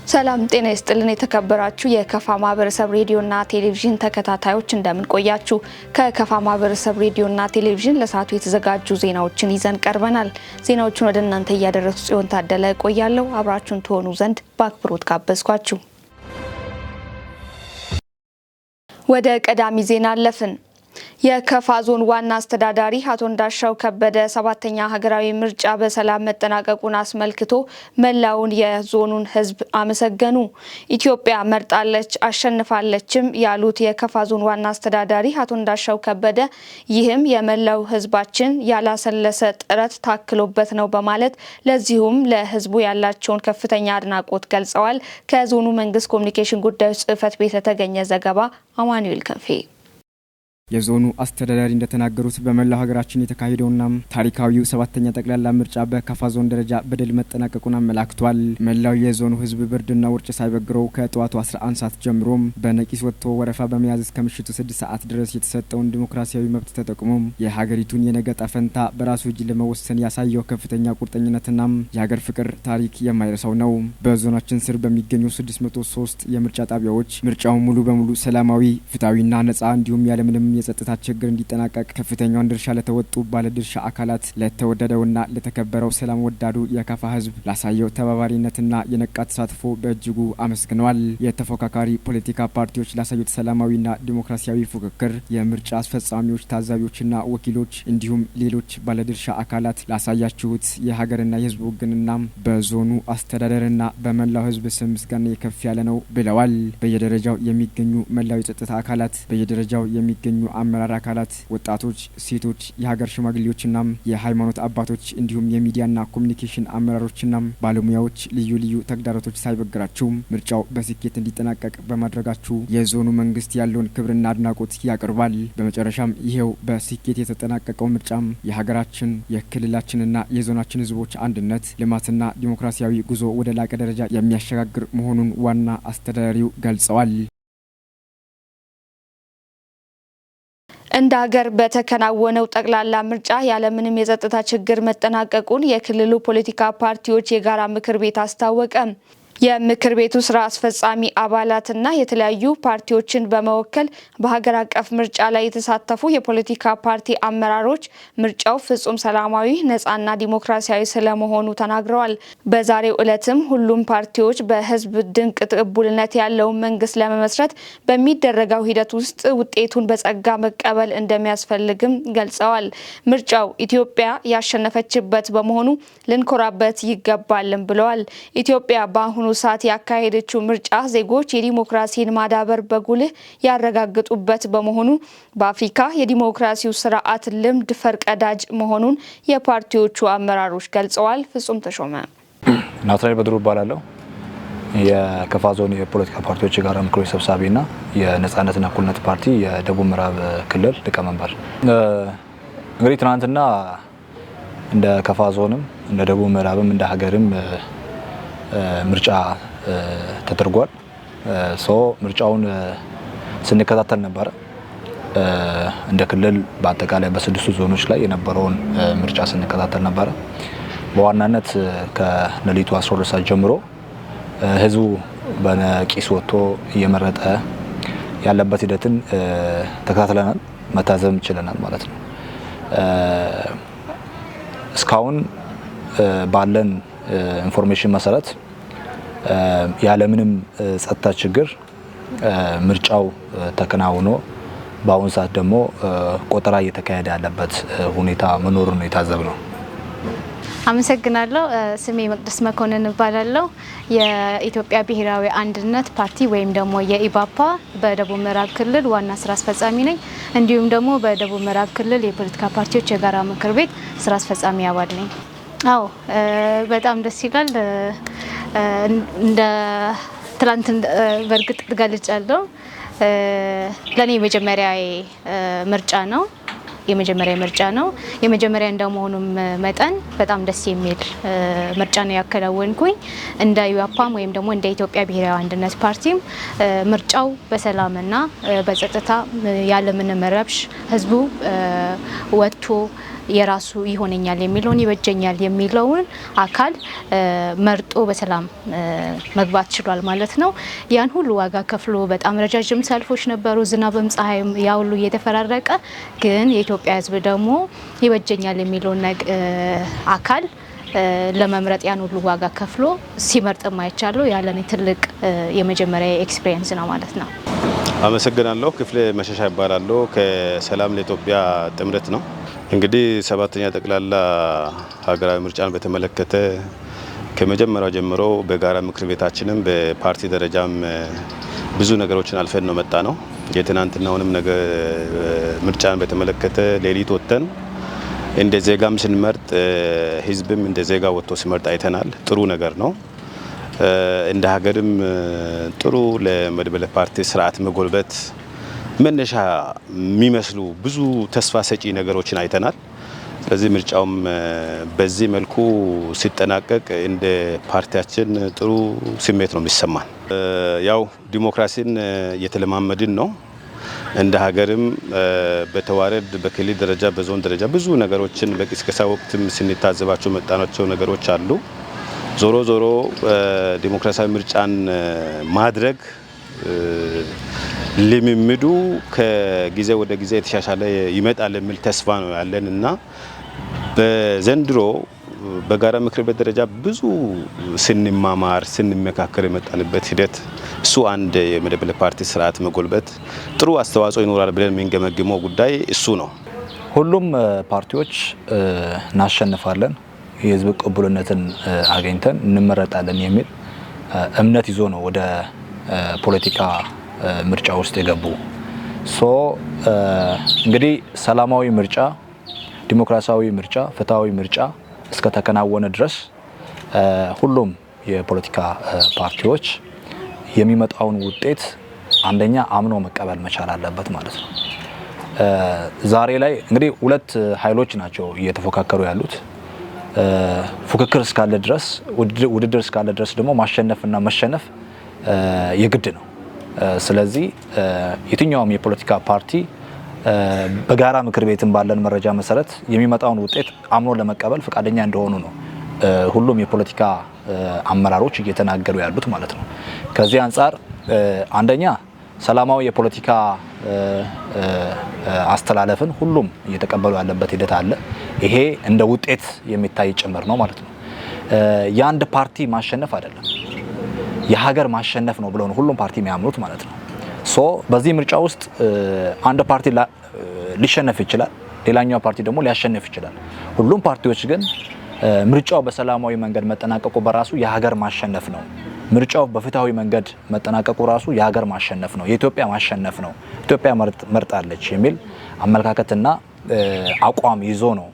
ሰላም ጤና ይስጥልን። የተከበራችሁ የከፋ ማህበረሰብ ሬዲዮና ቴሌቪዥን ተከታታዮች፣ እንደምን ቆያችሁ? ከከፋ ማህበረሰብ ሬዲዮና ቴሌቪዥን ለሰዓቱ የተዘጋጁ ዜናዎችን ይዘን ቀርበናል። ዜናዎቹን ወደ እናንተ እያደረሱ ጽዮን ታደለ እቆያለሁ። አብራችሁን ትሆኑ ዘንድ በአክብሮት ጋበዝኳችሁ። ወደ ቀዳሚ ዜና አለፍን። የከፋ ዞን ዋና አስተዳዳሪ አቶ እንዳሻው ከበደ ሰባተኛ ሀገራዊ ምርጫ በሰላም መጠናቀቁን አስመልክቶ መላውን የዞኑን ሕዝብ አመሰገኑ። ኢትዮጵያ መርጣለች አሸንፋለችም ያሉት የከፋ ዞን ዋና አስተዳዳሪ አቶ እንዳሻው ከበደ፣ ይህም የመላው ሕዝባችን ያላሰለሰ ጥረት ታክሎበት ነው በማለት ለዚሁም ለሕዝቡ ያላቸውን ከፍተኛ አድናቆት ገልጸዋል። ከዞኑ መንግስት ኮሚኒኬሽን ጉዳዮች ጽህፈት ቤት የተገኘ ዘገባ፣ አማኑኤል ክንፌ። የዞኑ አስተዳዳሪ እንደተናገሩት፣ በመላው ሀገራችን የተካሄደውና ታሪካዊው ሰባተኛ ጠቅላላ ምርጫ በካፋ ዞን ደረጃ በድል መጠናቀቁን አመላክቷል። መላው የዞኑ ህዝብ ብርድና ውርጭ ሳይበግረው ከጠዋቱ 11 ሰዓት ጀምሮ በነቂስ ወጥቶ ወረፋ በመያዝ እስከ ምሽቱ 6 ሰዓት ድረስ የተሰጠውን ዲሞክራሲያዊ መብት ተጠቅሞ የሀገሪቱን የነገ ዕጣ ፈንታ በራሱ እጅ ለመወሰን ያሳየው ከፍተኛ ቁርጠኝነትና የሀገር ፍቅር ታሪክ የማይረሳው ነው። በዞናችን ስር በሚገኙ 603 የምርጫ ጣቢያዎች ምርጫው ሙሉ በሙሉ ሰላማዊ፣ ፍትሐዊና ነጻ እንዲሁም ያለምንም የጸጥታ ችግር እንዲጠናቀቅ ከፍተኛውን ድርሻ ለተወጡ ባለድርሻ አካላት፣ ለተወደደውና ለተከበረው ሰላም ወዳዱ የካፋ ህዝብ ላሳየው ተባባሪነትና የነቃ ተሳትፎ በእጅጉ አመስግነዋል። የተፎካካሪ ፖለቲካ ፓርቲዎች ላሳዩት ሰላማዊና ዲሞክራሲያዊ ፉክክር፣ የምርጫ አስፈጻሚዎች፣ ታዛቢዎችና ወኪሎች እንዲሁም ሌሎች ባለድርሻ አካላት ላሳያችሁት የሀገርና የህዝብ ውግንና በዞኑ አስተዳደርና በመላው ህዝብ ስም ምስጋና የከፍ ያለ ነው ብለዋል። በየደረጃው የሚገኙ መላው የጸጥታ አካላት፣ በየደረጃው የሚገኙ አመራር አካላት፣ ወጣቶች፣ ሴቶች፣ የሀገር ሽማግሌዎችና የሃይማኖት አባቶች እንዲሁም የሚዲያና ኮሚኒኬሽን አመራሮችና ባለሙያዎች ልዩ ልዩ ተግዳሮቶች ሳይበግራችሁ ምርጫው በስኬት እንዲጠናቀቅ በማድረጋችሁ የዞኑ መንግስት ያለውን ክብርና አድናቆት ያቀርባል። በመጨረሻም ይሄው በስኬት የተጠናቀቀው ምርጫም የሀገራችን፣ የክልላችንና የዞናችን ህዝቦች አንድነት፣ ልማትና ዲሞክራሲያዊ ጉዞ ወደ ላቀ ደረጃ የሚያሸጋግር መሆኑን ዋና አስተዳዳሪው ገልጸዋል። እንደ ሀገር በተከናወነው ጠቅላላ ምርጫ ያለምንም የጸጥታ ችግር መጠናቀቁን የክልሉ ፖለቲካ ፓርቲዎች የጋራ ምክር ቤት አስታወቀ። የምክር ቤቱ ስራ አስፈጻሚ አባላትና የተለያዩ ፓርቲዎችን በመወከል በሀገር አቀፍ ምርጫ ላይ የተሳተፉ የፖለቲካ ፓርቲ አመራሮች ምርጫው ፍጹም ሰላማዊ፣ ነጻና ዲሞክራሲያዊ ስለመሆኑ ተናግረዋል። በዛሬው ዕለትም ሁሉም ፓርቲዎች በህዝብ ድንቅ ቅቡልነት ያለውን መንግስት ለመመስረት በሚደረገው ሂደት ውስጥ ውጤቱን በጸጋ መቀበል እንደሚያስፈልግም ገልጸዋል። ምርጫው ኢትዮጵያ ያሸነፈችበት በመሆኑ ልንኮራበት ይገባልም ብለዋል። ኢትዮጵያ በአሁኑ ሰዓት ያካሄደችው ምርጫ ዜጎች የዲሞክራሲን ማዳበር በጉልህ ያረጋገጡበት በመሆኑ በአፍሪካ የዲሞክራሲው ስርዓት ልምድ ፈርቀዳጅ መሆኑን የፓርቲዎቹ አመራሮች ገልጸዋል። ፍጹም ተሾመ። ናትናኤል በድሩ እባላለሁ። የከፋ ዞን የፖለቲካ ፓርቲዎች የጋራ ምክር ቤት ሰብሳቢና የነጻነትና እኩልነት ፓርቲ የደቡብ ምዕራብ ክልል ሊቀመንበር። እንግዲህ ትናንትና እንደ ከፋ ዞንም፣ እንደ ደቡብ ምዕራብም፣ እንደ ሀገርም ምርጫ ተደርጓል። So ምርጫውን ስንከታተል ነበረ። እንደ ክልል በአጠቃላይ በስድስቱ ዞኖች ላይ የነበረውን ምርጫ ስንከታተል ነበረ። በዋናነት ከሌሊቱ 12 ሰዓት ጀምሮ ህዝቡ በነቂስ ወጥቶ እየመረጠ ያለበት ሂደትን ተከታትለናል፣ መታዘብ ችለናል ማለት ነው። እስካሁን ባለን information መሰረት ያለምንም ጸጥታ ችግር ምርጫው ተከናውኖ በአሁኑ ሰዓት ደግሞ ቆጠራ እየተካሄደ ያለበት ሁኔታ መኖሩን ነው የታዘብነው። አመሰግናለሁ። ስሜ መቅደስ መኮንን እባላለሁ። የኢትዮጵያ ብሔራዊ አንድነት ፓርቲ ወይም ደግሞ የኢባፓ በደቡብ ምዕራብ ክልል ዋና ስራ አስፈጻሚ ነኝ። እንዲሁም ደግሞ በደቡብ ምዕራብ ክልል የፖለቲካ ፓርቲዎች የጋራ ምክር ቤት ስራ አስፈጻሚ አባል ነኝ። አዎ፣ በጣም ደስ ይላል። እንደ ትላንት በእርግጥ ገልጫለሁ። ለእኔ የመጀመሪያ ምርጫ ነው። የመጀመሪያ ምርጫ ነው። የመጀመሪያ እንደመሆኑም መጠን በጣም ደስ የሚል ምርጫ ነው ያከናወንኩኝ። እንደ ኢባፓም ወይም ደግሞ እንደ ኢትዮጵያ ብሔራዊ አንድነት ፓርቲም ምርጫው በሰላምና በጸጥታ ያለምንም ረብሽ ህዝቡ ወጥቶ የራሱ ይሆነኛል የሚለውን፣ ይበጀኛል የሚለውን አካል መርጦ በሰላም መግባት ችሏል ማለት ነው። ያን ሁሉ ዋጋ ከፍሎ፣ በጣም ረጃጅም ሰልፎች ነበሩ፣ ዝናብም ፀሐይም ያ ሁሉ እየተፈራረቀ፣ ግን የኢትዮጵያ ሕዝብ ደግሞ ይበጀኛል የሚለውን አካል ለመምረጥ ያን ሁሉ ዋጋ ከፍሎ ሲመርጥ አይቻለሁ። ያ ለኔ ትልቅ የመጀመሪያ experience ነው ማለት ነው። አመሰግናለሁ። ክፍሌ መሸሻ እባላለሁ። ከሰላም ለኢትዮጵያ ጥምረት ነው። እንግዲህ ሰባተኛ ጠቅላላ ሀገራዊ ምርጫን በተመለከተ ከመጀመሪያው ጀምሮ በጋራ ምክር ቤታችንም በፓርቲ ደረጃም ብዙ ነገሮችን አልፈን ነው የመጣነው። የትናንትናውንም ነገር ምርጫን በተመለከተ ሌሊት ወጥተን እንደ ዜጋም ስንመርጥ፣ ህዝብም እንደ ዜጋ ወጥቶ ሲመርጥ አይተናል። ጥሩ ነገር ነው። እንደ ሀገርም ጥሩ ለመድበለ ፓርቲ ስርዓት መጎልበት መነሻ የሚመስሉ ብዙ ተስፋ ሰጪ ነገሮችን አይተናል። ስለዚህ ምርጫውም በዚህ መልኩ ሲጠናቀቅ እንደ ፓርቲያችን ጥሩ ስሜት ነው የሚሰማን። ያው ዲሞክራሲን እየተለማመድን ነው። እንደ ሀገርም በተዋረድ፣ በክልል ደረጃ፣ በዞን ደረጃ ብዙ ነገሮችን በቅስቀሳ ወቅትም ስንታዘባቸው መጣናቸው ነገሮች አሉ። ዞሮ ዞሮ ዲሞክራሲያዊ ምርጫን ማድረግ ልምምዱ ከጊዜ ወደ ጊዜ የተሻሻለ ይመጣል የሚል ተስፋ ነው ያለን እና በዘንድሮ በጋራ ምክር ቤት ደረጃ ብዙ ስንማማር፣ ስንመካከር የመጣንበት ሂደት እሱ አንድ የመድበለ ፓርቲ ስርዓት መጎልበት ጥሩ አስተዋጽኦ ይኖራል ብለን የምንገመግመው ጉዳይ እሱ ነው። ሁሉም ፓርቲዎች እናሸንፋለን፣ የህዝብ ቅቡልነትን አግኝተን እንመረጣለን የሚል እምነት ይዞ ነው ወደ ፖለቲካ ምርጫ ውስጥ የገቡ። So እንግዲህ ሰላማዊ ምርጫ፣ ዲሞክራሲያዊ ምርጫ፣ ፍትሃዊ ምርጫ እስከተከናወነ ድረስ ሁሉም የፖለቲካ ፓርቲዎች የሚመጣውን ውጤት አንደኛ አምኖ መቀበል መቻል አለበት ማለት ነው። ዛሬ ላይ እንግዲህ ሁለት ኃይሎች ናቸው እየተፎካከሩ ያሉት። ፉክክር እስካለ ድረስ፣ ውድድር እስካለ ድረስ ደግሞ ማሸነፍና መሸነፍ የግድ ነው። ስለዚህ የትኛውም የፖለቲካ ፓርቲ በጋራ ምክር ቤትም ባለን መረጃ መሰረት የሚመጣውን ውጤት አምኖ ለመቀበል ፈቃደኛ እንደሆኑ ነው ሁሉም የፖለቲካ አመራሮች እየተናገሩ ያሉት ማለት ነው። ከዚህ አንጻር አንደኛ ሰላማዊ የፖለቲካ አስተላለፍን ሁሉም እየተቀበሉ ያለበት ሂደት አለ። ይሄ እንደ ውጤት የሚታይ ጭምር ነው ማለት ነው። የአንድ ፓርቲ ማሸነፍ አይደለም፣ የሀገር ማሸነፍ ነው ብለው ነው ሁሉም ፓርቲ የሚያምኑት ማለት ነው። So በዚህ ምርጫ ውስጥ አንድ ፓርቲ ሊሸነፍ ይችላል፣ ሌላኛው ፓርቲ ደግሞ ሊያሸንፍ ይችላል። ሁሉም ፓርቲዎች ግን ምርጫው በሰላማዊ መንገድ መጠናቀቁ በራሱ የሀገር ማሸነፍ ነው። ምርጫው በፍትሃዊ መንገድ መጠናቀቁ ራሱ የሀገር ማሸነፍ ነው፣ የኢትዮጵያ ማሸነፍ ነው፣ ኢትዮጵያ መርጣለች የሚል አመለካከትና አቋም ይዞ ነው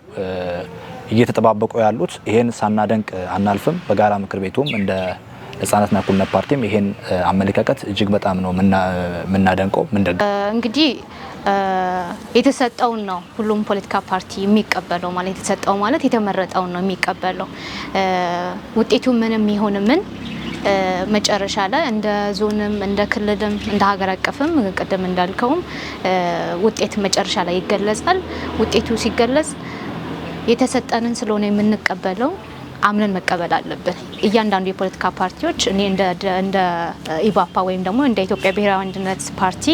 እየተጠባበቁ ያሉት። ይሄን ሳናደንቅ አናልፍም። በጋራ ምክር ቤቱም እንደ ነጻነትና እኩልነት ፓርቲም ይሄን አመለካከት እጅግ በጣም ነው የምናደንቀው። እንግዲህ የተሰጠውን ነው ሁሉም ፖለቲካ ፓርቲ የሚቀበለው፣ ማለት የተሰጠው ማለት የተመረጠውን ነው የሚቀበለው። ውጤቱ ምንም ይሁን ምን መጨረሻ ላይ እንደ ዞንም፣ እንደ ክልልም፣ እንደ ሀገር አቀፍም ቅድም እንዳልከውም ውጤት መጨረሻ ላይ ይገለጻል። ውጤቱ ሲገለጽ የተሰጠንን ስለሆነ የምንቀበለው አምነን መቀበል አለብን። እያንዳንዱ የፖለቲካ ፓርቲዎች፣ እኔ እንደ ኢባፓ ወይም ደግሞ እንደ ኢትዮጵያ ብሔራዊ አንድነት ፓርቲ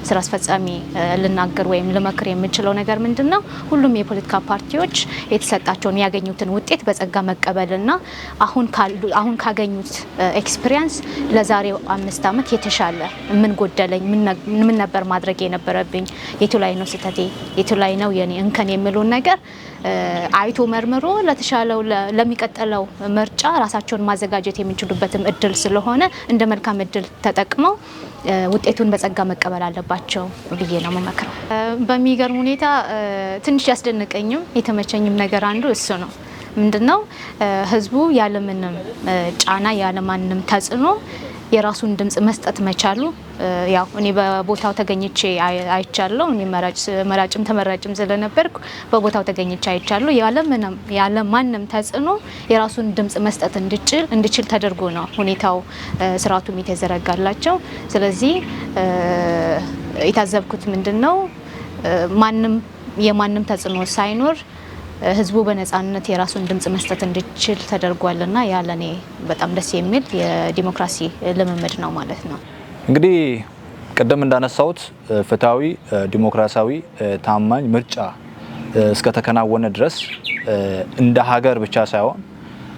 ስራ አስፈጻሚ ልናገር ወይም ልመክር የምችለው ነገር ምንድን ነው? ሁሉም የፖለቲካ ፓርቲዎች የተሰጣቸውን፣ ያገኙትን ውጤት በጸጋ መቀበልና አሁን ካገኙት experience ለዛሬው 5 ዓመት የተሻለ ምን ጎደለኝ፣ ምን ነበር ማድረግ የነበረብኝ፣ የቱ ላይ ነው ስህተቴ፣ የቱ ላይ ነው የኔ እንከን የሚለውን ነገር አይቶ መርምሮ ለተሻለው ለሚቀጥለው ምርጫ ራሳቸውን ማዘጋጀት የሚችሉበትም እድል ስለሆነ እንደ መልካም እድል ተጠቅመው ውጤቱን በጸጋ መቀበል አለባቸው ብዬ ነው የምመክረው። በሚገርም ሁኔታ ትንሽ ያስደነቀኝም የተመቸኝም ነገር አንዱ እሱ ነው። ምንድነው? ህዝቡ ያለምንም ጫና፣ ያለማንም ተጽዕኖ የራሱን ድምጽ መስጠት መቻሉ። ያው እኔ በቦታው ተገኝቼ አይቻለሁ። እኔ መራጭም ተመራጭም ስለነበርኩ በቦታው ተገኝቼ አይቻለሁ። ያለምንም፣ ያለ ማንም ተጽዕኖ የራሱን ድምጽ መስጠት እንዲችል ተደርጎ ነው ሁኔታው ስርዓቱም የተዘረጋላቸው። ስለዚህ የታዘብኩት ምንድን ነው? ማንም የማንም ተጽዕኖ ሳይኖር ህዝቡ በነጻነት የራሱን ድምጽ መስጠት እንዲችል ተደርጓልና ያ ለኔ በጣም ደስ የሚል የዲሞክራሲ ልምምድ ነው ማለት ነው። እንግዲህ ቅድም እንዳነሳሁት ፍትሃዊ፣ ዲሞክራሲያዊ፣ ታማኝ ምርጫ እስከተከናወነ ድረስ እንደ ሀገር ብቻ ሳይሆን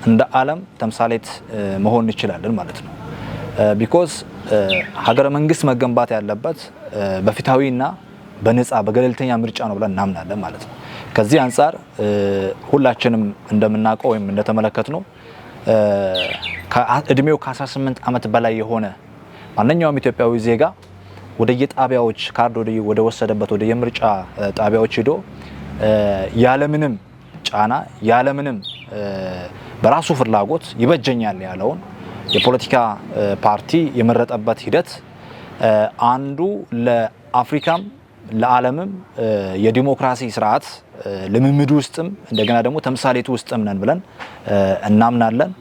እንደ ዓለም ተምሳሌት መሆን እንችላለን ማለት ነው። Because ሀገረ መንግስት መገንባት ያለበት በፍትሃዊና በነፃ በገለልተኛ ምርጫ ነው ብለን እናምናለን ማለት ነው። ከዚህ አንጻር ሁላችንም እንደምናውቀው ወይም እንደተመለከትነው እድሜው ከ18 ዓመት በላይ የሆነ ማንኛውም ኢትዮጵያዊ ዜጋ ወደየጣቢያዎች ካርድ ወደ ወሰደበት ወደ የምርጫ ጣቢያዎች ሄዶ ያለምንም ጫና ያለምንም በራሱ ፍላጎት ይበጀኛል ያለውን የፖለቲካ ፓርቲ የመረጠበት ሂደት አንዱ ለአፍሪካም ለዓለምም የዲሞክራሲ ስርዓት ልምምድ ውስጥም እንደገና ደግሞ ተምሳሌቱ ውስጥም ነን ብለን እናምናለን።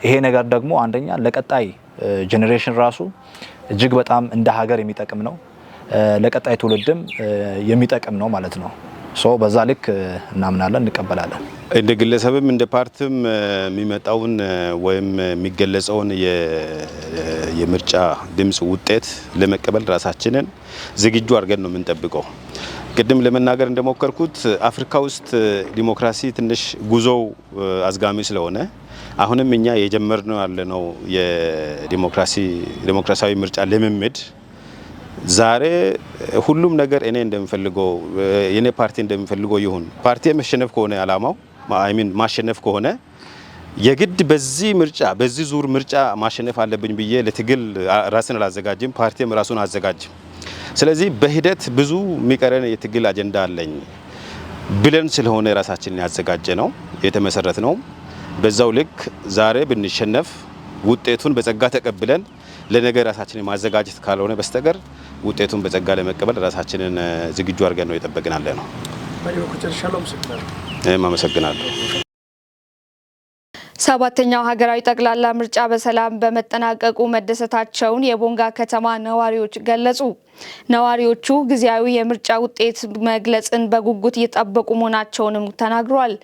ይሄ ነገር ደግሞ አንደኛ ለቀጣይ generation ራሱ እጅግ በጣም እንደ ሀገር የሚጠቅም ነው፣ ለቀጣይ ትውልድም የሚጠቅም ነው ማለት ነው። So በዛ ልክ እናምናለን፣ እንቀበላለን። እንደ ግለሰብም እንደ ፓርቲም የሚመጣውን ወይም የሚገለጸውን የምርጫ ድምጽ ውጤት ለመቀበል ራሳችንን ዝግጁ አድርገን ነው የምንጠብቀው። ቅድም ለመናገር እንደሞከርኩት አፍሪካ ውስጥ ዲሞክራሲ ትንሽ ጉዞው አዝጋሚ ስለሆነ አሁንም እኛ የጀመርነው ያለነው የዲሞክራሲያዊ ምርጫ ልምምድ ዛሬ ሁሉም ነገር እኔ እንደምፈልገው የኔ ፓርቲ እንደምፈልገው ይሁን። ፓርቲ የመሸነፍ ከሆነ አላማው I mean ማሸነፍ ከሆነ የግድ በዚህ ምርጫ በዚህ ዙር ምርጫ ማሸነፍ አለብኝ ብዬ ለትግል ራስን አላዘጋጅም፣ ፓርቲም ራሱን አዘጋጅም። ስለዚህ በሂደት ብዙ የሚቀረን የትግል አጀንዳ አለኝ ብለን ስለሆነ ራሳችንን ያዘጋጀ ነው የተመሰረት ነው። በዛው ልክ ዛሬ ብንሸነፍ ውጤቱን በጸጋ ተቀብለን ለነገ ራሳችንን ማዘጋጀት ካልሆነ በስተቀር ውጤቱን በጸጋ ለመቀበል ራሳችንን ዝግጁ አድርገን ነው የጠበቅን ያለ ነው። እኔም አመሰግናለሁ። ሰባተኛው ሀገራዊ ጠቅላላ ምርጫ በሰላም በመጠናቀቁ መደሰታቸውን የቦንጋ ከተማ ነዋሪዎች ገለጹ። ነዋሪዎቹ ጊዜያዊ የምርጫ ውጤት መግለጽን በጉጉት እየጠበቁ መሆናቸውንም ተናግረዋል።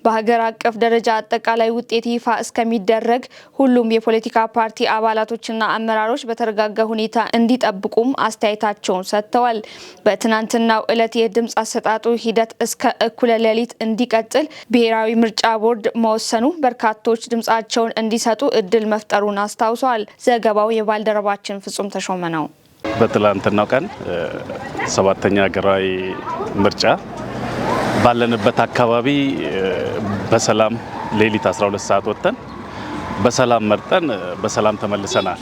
በሀገር አቀፍ ደረጃ አጠቃላይ ውጤት ይፋ እስከሚደረግ ሁሉም የፖለቲካ ፓርቲ አባላቶችና አመራሮች በተረጋጋ ሁኔታ እንዲጠብቁም አስተያየታቸውን ሰጥተዋል። በትናንትናው ዕለት የድምፅ አሰጣጡ ሂደት እስከ እኩለ ሌሊት እንዲቀጥል ብሔራዊ ምርጫ ቦርድ መወሰኑ በርካቶች ድምፃቸውን እንዲሰጡ እድል መፍጠሩን አስታውሰዋል። ዘገባው የባልደረባችን ፍጹም ተሾመ ነው። በትላንትናው ቀን ሰባተኛ ሀገራዊ ምርጫ ባለንበት አካባቢ በሰላም ሌሊት 12 ሰዓት ወጥተን በሰላም መርጠን በሰላም ተመልሰናል።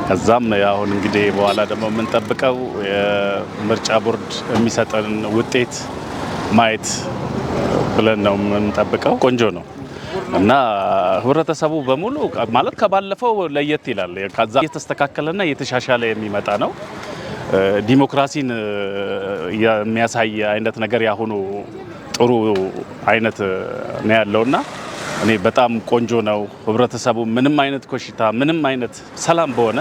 ከዛም አሁን እንግዲህ በኋላ ደግሞ የምንጠብቀው የምርጫ ቦርድ የሚሰጠን ውጤት ማየት ብለን ነው የምንጠብቀው። ቆንጆ ነው እና ህብረተሰቡ በሙሉ ማለት ከባለፈው ለየት ይላል። ከዛ እየተስተካከለና እየተሻሻለ የሚመጣ ነው። ዲሞክራሲን የሚያሳይ አይነት ነገር ያሁኑ ጥሩ አይነት ነው ያለውና እኔ በጣም ቆንጆ ነው። ህብረተሰቡ ምንም አይነት ኮሽታ፣ ምንም አይነት ሰላም በሆነ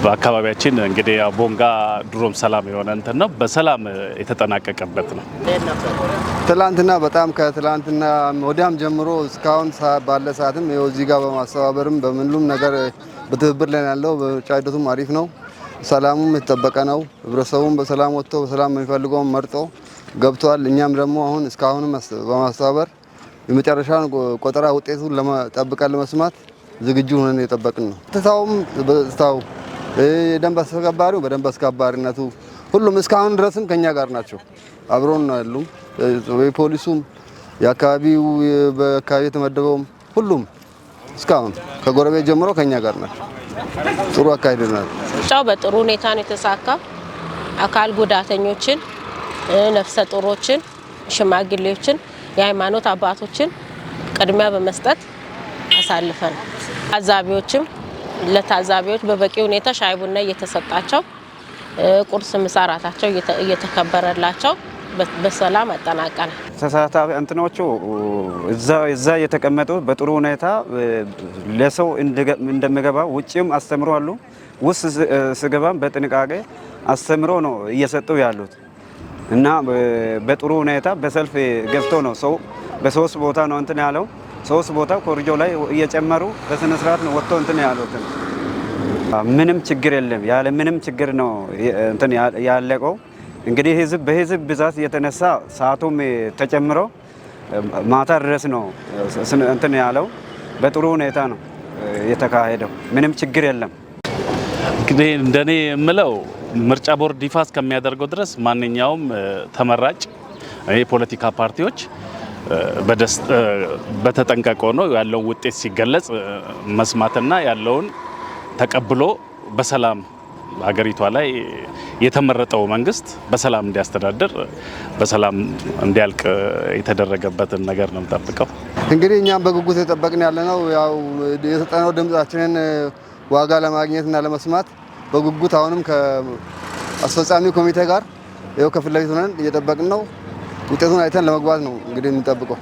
በአካባቢያችን እንግዲህ ያው ቦንጋ ድሮም ሰላም የሆነ እንትን ነው፣ በሰላም የተጠናቀቀበት ነው። ትላንትና በጣም ከትላንትና ወዲያም ጀምሮ እስካሁን ባለ ሰዓትም ይኸው እዚህ ጋር በማስተባበርም በምንሉም ነገር በትብብር ላይ ያለው በምርጫ ሂደቱም አሪፍ ነው። ሰላሙም የተጠበቀ ነው። ህብረተሰቡም በሰላም ወጥቶ በሰላም የሚፈልገውን መርጦ ገብቷል። እኛም ደግሞ አሁን እስካሁንም በማስተባበር የመጨረሻውን ቆጠራ ውጤቱን ጠብቀን ለመስማት ዝግጁ ሆነን የጠበቅን ነው። ጸጥታውም በጸጥታው፣ የደንብ አስከባሪው በደንብ አስከባሪነቱ ሁሉም እስካሁን ድረስም ከኛ ጋር ናቸው፣ አብሮን ነው ያሉ። የፖሊሱም የአካባቢው በአካባቢ የተመደበውም ሁሉም እስካሁን ከጎረቤት ጀምሮ ከኛ ጋር ናቸው። ጥሩ አካሄድ ነው። ምርጫው በጥሩ ሁኔታ ነው የተሳካው። አካል ጉዳተኞችን፣ ነፍሰ ጡሮችን፣ ሽማግሌዎችን፣ የሃይማኖት አባቶችን ቅድሚያ በመስጠት አሳልፈን ታዛቢዎችም ለታዛቢዎች በበቂ ሁኔታ ሻይ ቡና እየተሰጣቸው ቁርስ፣ ምሳ፣ እራታቸው እየተከበረላቸው በሰላም አጠናቀናል። ተሳታፊ እንትኖቹ እዛ የተቀመጡ በጥሩ ሁኔታ ለሰው እንደሚገባ ውጭም አስተምሮ አሉ። ውስጥ ስገባም በጥንቃቄ አስተምሮ ነው እየሰጡ ያሉት። እና በጥሩ ሁኔታ በሰልፍ ገብቶ ነው ሰው በሶስት ቦታ ነው እንትን ያለው። ሶስት ቦታ ኮርጆ ላይ እየጨመሩ በስነ ስርዓት ነው ወጥቶ እንትን ያሉት። ምንም ችግር የለም። ያለ ምንም ችግር ነው እንትን ያለቀው። እንግዲህ ህዝብ በህዝብ ብዛት የተነሳ ሰዓቱም ተጨምሮ ማታ ድረስ ነው እንትን ያለው። በጥሩ ሁኔታ ነው የተካሄደው። ምንም ችግር የለም። እንግዲህ እንደኔ የምለው ምርጫ ቦርድ ይፋ እስከሚያደርገው ድረስ ማንኛውም ተመራጭ የፖለቲካ ፓርቲዎች በተጠንቀቅ ሆኖ ያለውን ውጤት ሲገለጽ መስማትና ያለውን ተቀብሎ በሰላም ሀገሪቷ ላይ የተመረጠው መንግስት በሰላም እንዲያስተዳድር በሰላም እንዲያልቅ የተደረገበትን ነገር ነው የምጠብቀው። እንግዲህ እኛም በጉጉት የጠበቅን ያለነው ያው የሰጠነው ድምጻችንን ዋጋ ለማግኘትና ለመስማት በጉጉት አሁንም ከአስፈጻሚ ኮሚቴ ጋር ይኸው ከፊት ለፊት ሆነን እየጠበቅን ነው። ውጤቱን አይተን ለመግባት ነው እንግዲህ የምንጠብቀው።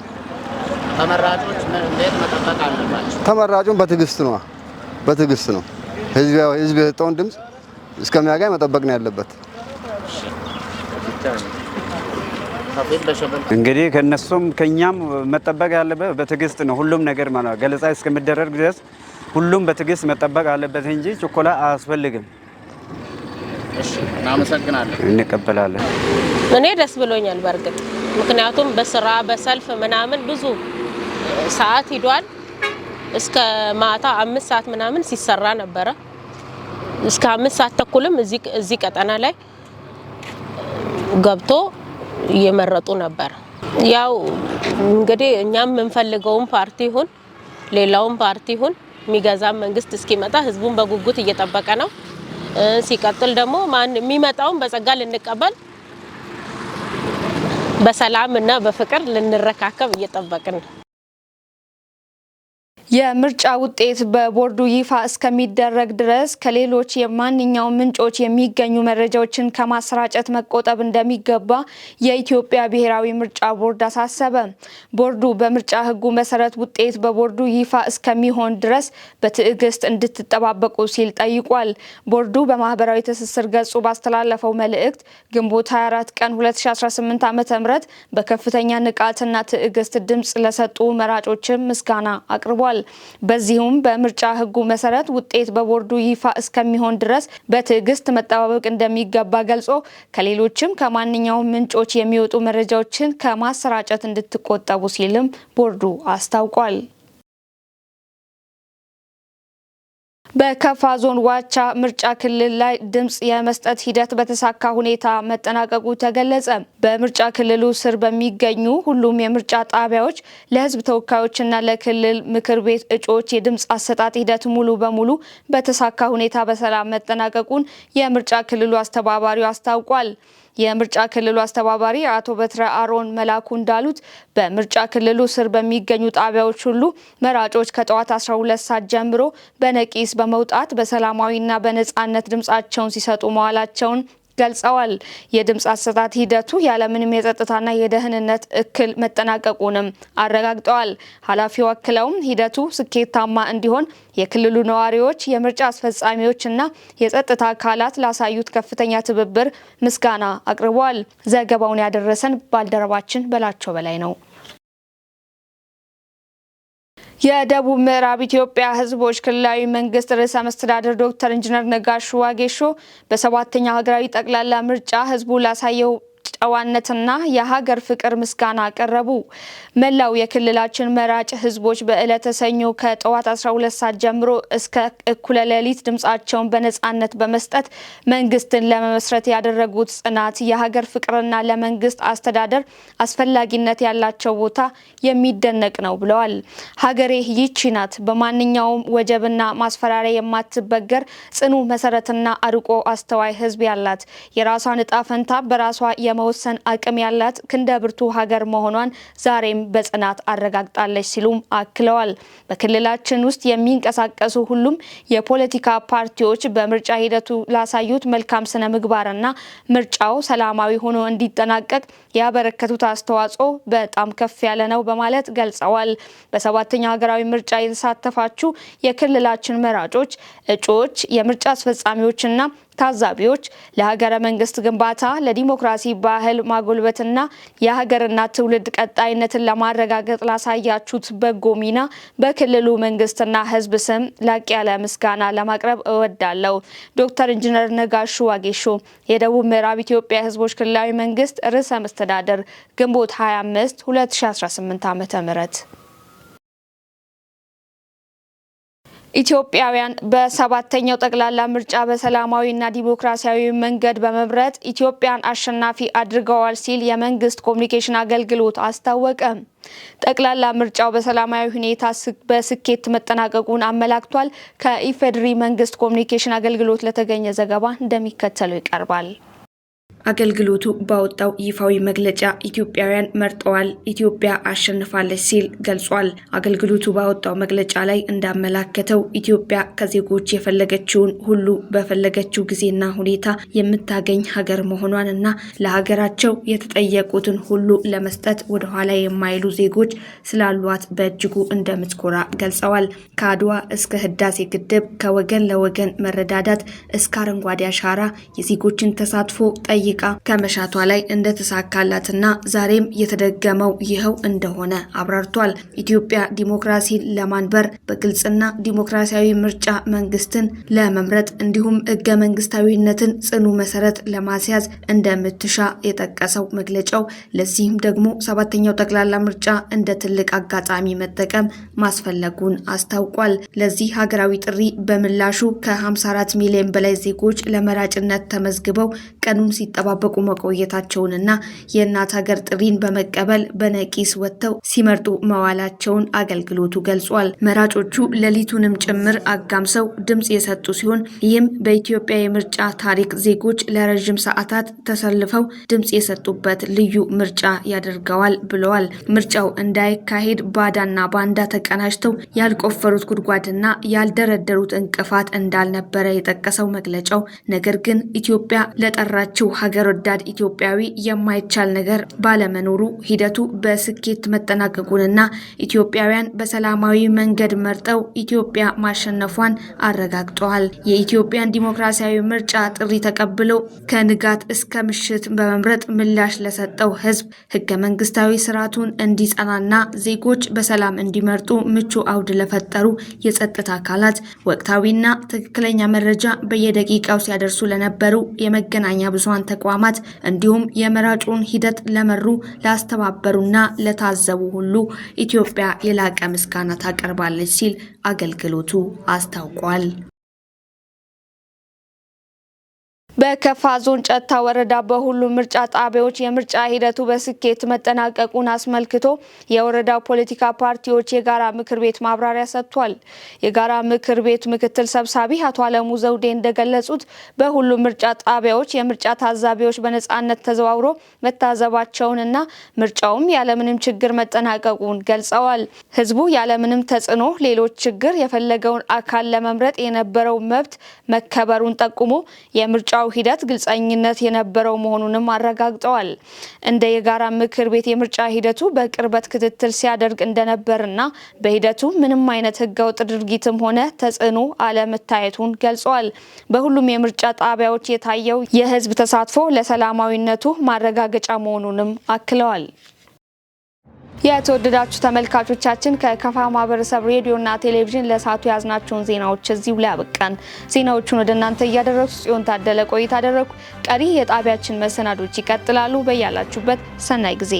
ተመራጮች እንዴት መጠበቅ አለባቸው? ተመራጩን በትዕግስት ነው በትዕግስት ነው። ህዝብ የሰጠውን ድምጽ እስከሚያገኝ መጠበቅ ነው ያለበት። እንግዲህ ከነሱም ከኛም መጠበቅ ያለበት በትዕግስት ነው። ሁሉም ነገር ማለት ነው ገለጻ እስከሚደረግ ድረስ ሁሉም በትዕግስት መጠበቅ አለበት እንጂ ችኮላ አያስፈልግም። እሺ፣ እናመሰግናለን። እንቀበላለን። እኔ ደስ ብሎኛል በእርግጥ ምክንያቱም በስራ በሰልፍ ምናምን ብዙ ሰዓት ሂዷል። እስከ ማታ 5 ሰዓት ምናምን ሲሰራ ነበረ። እስከ 5 ሰዓት ተኩልም እዚህ ቀጠና ላይ ገብቶ እየመረጡ ነበር። ያው እንግዲህ እኛም የምንፈልገውን ፓርቲ ይሁን ሌላውን ፓርቲ ይሁን የሚገዛም መንግስት እስኪመጣ ህዝቡን በጉጉት እየጠበቀ ነው። ሲቀጥል ደግሞ ማን የሚመጣውን በጸጋ ልንቀበል በሰላም እና በፍቅር ልንረካከብ እየጠበቅን ነው። የምርጫ ውጤት በቦርዱ ይፋ እስከሚደረግ ድረስ ከሌሎች የማንኛውም ምንጮች የሚገኙ መረጃዎችን ከማሰራጨት መቆጠብ እንደሚገባ የኢትዮጵያ ብሔራዊ ምርጫ ቦርድ አሳሰበ። ቦርዱ በምርጫ ሕጉ መሰረት ውጤት በቦርዱ ይፋ እስከሚሆን ድረስ በትዕግስት እንድትጠባበቁ ሲል ጠይቋል። ቦርዱ በማህበራዊ ትስስር ገጹ ባስተላለፈው መልእክት ግንቦት 24 ቀን 2018 ዓ.ም በከፍተኛ ንቃትና ትዕግስት ድምጽ ለሰጡ መራጮችም ምስጋና አቅርቧል። በዚሁም በምርጫ ሕጉ መሰረት ውጤት በቦርዱ ይፋ እስከሚሆን ድረስ በትዕግስት መጠባበቅ እንደሚገባ ገልጾ ከሌሎችም ከማንኛውም ምንጮች የሚወጡ መረጃዎችን ከማሰራጨት እንድትቆጠቡ ሲልም ቦርዱ አስታውቋል። በከፋ ዞን ዋቻ ምርጫ ክልል ላይ ድምጽ የመስጠት ሂደት በተሳካ ሁኔታ መጠናቀቁ ተገለጸ። በምርጫ ክልሉ ስር በሚገኙ ሁሉም የምርጫ ጣቢያዎች ለሕዝብ ተወካዮችና ለክልል ምክር ቤት እጩዎች የድምጽ አሰጣጥ ሂደት ሙሉ በሙሉ በተሳካ ሁኔታ በሰላም መጠናቀቁን የምርጫ ክልሉ አስተባባሪው አስታውቋል። የምርጫ ክልሉ አስተባባሪ አቶ በትረ አሮን መላኩ እንዳሉት በምርጫ ክልሉ ስር በሚገኙ ጣቢያዎች ሁሉ መራጮች ከጠዋት 12 ሰዓት ጀምሮ በነቂስ በመውጣት በሰላማዊና በነጻነት ድምጻቸውን ሲሰጡ መዋላቸውን ገልጸዋል። የድምጽ አሰጣጥ ሂደቱ ያለምንም የጸጥታና የደህንነት እክል መጠናቀቁንም አረጋግጠዋል። ኃላፊው አክለውም ሂደቱ ስኬታማ እንዲሆን የክልሉ ነዋሪዎች፣ የምርጫ አስፈጻሚዎች እና የጸጥታ አካላት ላሳዩት ከፍተኛ ትብብር ምስጋና አቅርበዋል። ዘገባውን ያደረሰን ባልደረባችን በላቸው በላይ ነው። የደቡብ ምዕራብ ኢትዮጵያ ሕዝቦች ክልላዊ መንግስት ርዕሰ መስተዳድር ዶክተር ኢንጂነር ነጋሽ ዋጌሾ በ7ኛው ሀገራዊ ጠቅላላ ምርጫ ሕዝቡ ላሳየው ጨዋነትና የሀገር ፍቅር ምስጋና አቀረቡ። መላው የክልላችን መራጭ ሕዝቦች በዕለተ ሰኞ ከጠዋት 12 ሰዓት ጀምሮ እስከ እኩለ ሌሊት ድምጻቸውን በነጻነት በመስጠት መንግስትን ለመመስረት ያደረጉት ጽናት፣ የሀገር ፍቅርና ለመንግስት አስተዳደር አስፈላጊነት ያላቸው ቦታ የሚደነቅ ነው ብለዋል። ሀገሬ ይህቺ ናት፣ በማንኛውም ወጀብና ማስፈራሪያ የማትበገር ጽኑ መሰረትና አርቆ አስተዋይ ሕዝብ ያላት፣ የራሷን እጣ ፈንታ በራሷ የመወሰን አቅም ያላት ክንደ ብርቱ ሀገር መሆኗን ዛሬም በጽናት አረጋግጣለች ሲሉም አክለዋል። በክልላችን ውስጥ የሚንቀሳቀሱ ሁሉም የፖለቲካ ፓርቲዎች በምርጫ ሂደቱ ላሳዩት መልካም ስነ ምግባርና ምርጫው ሰላማዊ ሆኖ እንዲጠናቀቅ ያበረከቱት አስተዋጽኦ በጣም ከፍ ያለ ነው በማለት ገልጸዋል። በ7ኛው ሀገራዊ ምርጫ የተሳተፋችሁ የክልላችን መራጮች፣ እጩዎች፣ የምርጫ አስፈጻሚዎችና ታዛቢዎች ለሀገረ መንግስት ግንባታ፣ ለዲሞክራሲ ባህል ማጎልበትና የሀገርና ትውልድ ቀጣይነትን ለማረጋገጥ ላሳያችሁት በጎ ሚና በክልሉ መንግስትና ሕዝብ ስም ላቅ ያለ ምስጋና ለማቅረብ እወዳለሁ። ዶክተር ኢንጂነር ነጋሹ ዋጌሾ፣ የደቡብ ምዕራብ ኢትዮጵያ ሕዝቦች ክልላዊ መንግስት ርዕሰ መስተዳድር፣ ግንቦት 25 2018 ዓ.ም። ኢትዮጵያውያን በሰባተኛው ጠቅላላ ምርጫ በሰላማዊና ዲሞክራሲያዊ መንገድ በመምረጥ ኢትዮጵያን አሸናፊ አድርገዋል ሲል የመንግስት ኮሚኒኬሽን አገልግሎት አስታወቀ። ጠቅላላ ምርጫው በሰላማዊ ሁኔታ በስኬት መጠናቀቁን አመላክቷል። ከኢፌዴሪ መንግስት ኮሚኒኬሽን አገልግሎት ለተገኘ ዘገባ እንደሚከተለው ይቀርባል። አገልግሎቱ ባወጣው ይፋዊ መግለጫ ኢትዮጵያውያን መርጠዋል፣ ኢትዮጵያ አሸንፋለች ሲል ገልጿል። አገልግሎቱ ባወጣው መግለጫ ላይ እንዳመላከተው ኢትዮጵያ ከዜጎች የፈለገችውን ሁሉ በፈለገችው ጊዜና ሁኔታ የምታገኝ ሀገር መሆኗን እና ለሀገራቸው የተጠየቁትን ሁሉ ለመስጠት ወደኋላ የማይሉ ዜጎች ስላሏት በእጅጉ እንደምትኮራ ገልጸዋል። ከአድዋ እስከ ህዳሴ ግድብ፣ ከወገን ለወገን መረዳዳት እስከ አረንጓዴ አሻራ የዜጎችን ተሳትፎ ጠይቃ ከመሻቷ ላይ እንደተሳካላትና ዛሬም የተደገመው ይኸው እንደሆነ አብራርቷል። ኢትዮጵያ ዲሞክራሲን ለማንበር፣ በግልጽና ዲሞክራሲያዊ ምርጫ መንግስትን ለመምረጥ እንዲሁም ህገ መንግስታዊነትን ጽኑ መሰረት ለማስያዝ እንደምትሻ የጠቀሰው መግለጫው፣ ለዚህም ደግሞ ሰባተኛው ጠቅላላ ምርጫ እንደ ትልቅ አጋጣሚ መጠቀም ማስፈለጉን አስታውቋል። ለዚህ ሀገራዊ ጥሪ በምላሹ ከ54 ሚሊዮን በላይ ዜጎች ለመራጭነት ተመዝግበው ቀኑን ሲጠባበቁ መቆየታቸውንና የእናት ሀገር ጥሪን በመቀበል በነቂስ ወጥተው ሲመርጡ መዋላቸውን አገልግሎቱ ገልጿል። መራጮቹ ሌሊቱንም ጭምር አጋምሰው ድምጽ የሰጡ ሲሆን፣ ይህም በኢትዮጵያ የምርጫ ታሪክ ዜጎች ለረዥም ሰዓታት ተሰልፈው ድምጽ የሰጡበት ልዩ ምርጫ ያደርገዋል ብለዋል። ምርጫው እንዳይካሄድ ባዳና ባንዳ ተቀናጅተው ያልቆፈሩት ጉድጓድና ያልደረደሩት እንቅፋት እንዳልነበረ የጠቀሰው መግለጫው፣ ነገር ግን ኢትዮጵያ ለጠራችው ሀገር ወዳድ ኢትዮጵያዊ የማይቻል ነገር ባለመኖሩ ሂደቱ በስኬት መጠናቀቁንና ኢትዮጵያውያን በሰላማዊ መንገድ መርጠው ኢትዮጵያ ማሸነፏን አረጋግጠዋል። የኢትዮጵያን ዲሞክራሲያዊ ምርጫ ጥሪ ተቀብለው ከንጋት እስከ ምሽት በመምረጥ ምላሽ ለሰጠው ሕዝብ፣ ህገ መንግስታዊ ስርዓቱን እንዲጸናና ዜጎች በሰላም እንዲመርጡ ምቹ አውድ ለፈጠሩ የጸጥታ አካላት፣ ወቅታዊና ትክክለኛ መረጃ በየደቂቃው ሲያደርሱ ለነበሩ የመገናኛ ብዙሃን ተቋማት እንዲሁም የመራጩን ሂደት ለመሩ፣ ላስተባበሩና ለታዘቡ ሁሉ ኢትዮጵያ የላቀ ምስጋና ታቀርባለች ሲል አገልግሎቱ አስታውቋል። በከፋ ዞን ጨታ ወረዳ በሁሉም ምርጫ ጣቢያዎች የምርጫ ሂደቱ በስኬት መጠናቀቁን አስመልክቶ የወረዳው ፖለቲካ ፓርቲዎች የጋራ ምክር ቤት ማብራሪያ ሰጥቷል። የጋራ ምክር ቤት ምክትል ሰብሳቢ አቶ አለሙ ዘውዴ እንደገለጹት፣ በሁሉም ምርጫ ጣቢያዎች የምርጫ ታዛቢዎች በነጻነት ተዘዋውሮ መታዘባቸውንና ምርጫውም ያለምንም ችግር መጠናቀቁን ገልጸዋል። ህዝቡ ያለምንም ተጽዕኖ፣ ሌሎች ችግር የፈለገውን አካል ለመምረጥ የነበረው መብት መከበሩን ጠቁሞ የምርጫው ሂደት ግልጸኝነት የነበረው መሆኑንም አረጋግጠዋል። እንደ የጋራ ምክር ቤት የምርጫ ሂደቱ በቅርበት ክትትል ሲያደርግ እንደነበርና በሂደቱ ምንም አይነት ህገወጥ ድርጊትም ሆነ ተጽዕኖ አለመታየቱን ገልጸዋል። በሁሉም የምርጫ ጣቢያዎች የታየው የህዝብ ተሳትፎ ለሰላማዊነቱ ማረጋገጫ መሆኑንም አክለዋል። የተወደዳችሁ ተመልካቾቻችን፣ ከከፋ ማህበረሰብ ሬዲዮና ቴሌቪዥን ለሰዓቱ ያዝናቸውን ዜናዎች እዚሁ ላይ አበቃን። ዜናዎቹን ወደ እናንተ እያደረሱ ጽዮን ታደለ ቆይታ አደረኩ። ቀሪ የጣቢያችን መሰናዶች ይቀጥላሉ። በያላችሁበት ሰናይ ጊዜ።